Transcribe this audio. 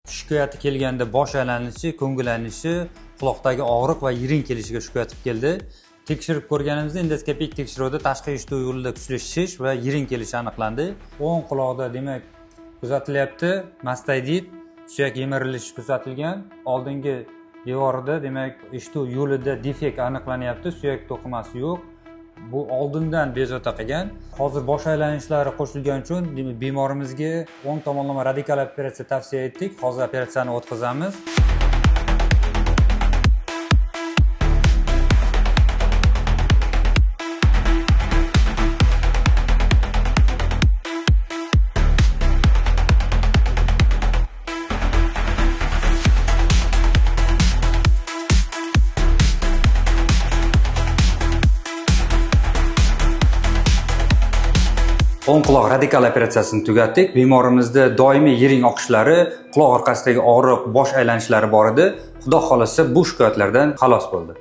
Shikoyati kelganda bosh aylanishi, ko'ngil aylanishi, quloqdagi og'riq va yiring kelishiga shikoyat qilib keldi. Tekshirib ko'rganimizda endoskopik tekshiruvda tashqi eshituv yo'lida kuchli shish va yiring kelishi aniqlandi. O'ng quloqda demak kuzatilyapti mastoidit, suyak yemirilishi kuzatilgan. Oldingi devorida demak eshituv yo'lida defekt aniqlanyapti, suyak to'qimasi yo'q. Bu oldindan bezovta qilgan. Hozir bosh aylanishlari qo'shilgani uchun bemorimizga o'ng tomonlama radikal operatsiya tavsiya etdik. Hozir operatsiyani o'tkazamiz. O'ng quloq radikal operatsiyasini tugatdik. Bemorimizda doimiy yiring oqishlari, quloq orqasidagi og'riq, bosh aylanishlari bor edi. Xudo xolasa bu shikoyatlardan xalos bo'ldi.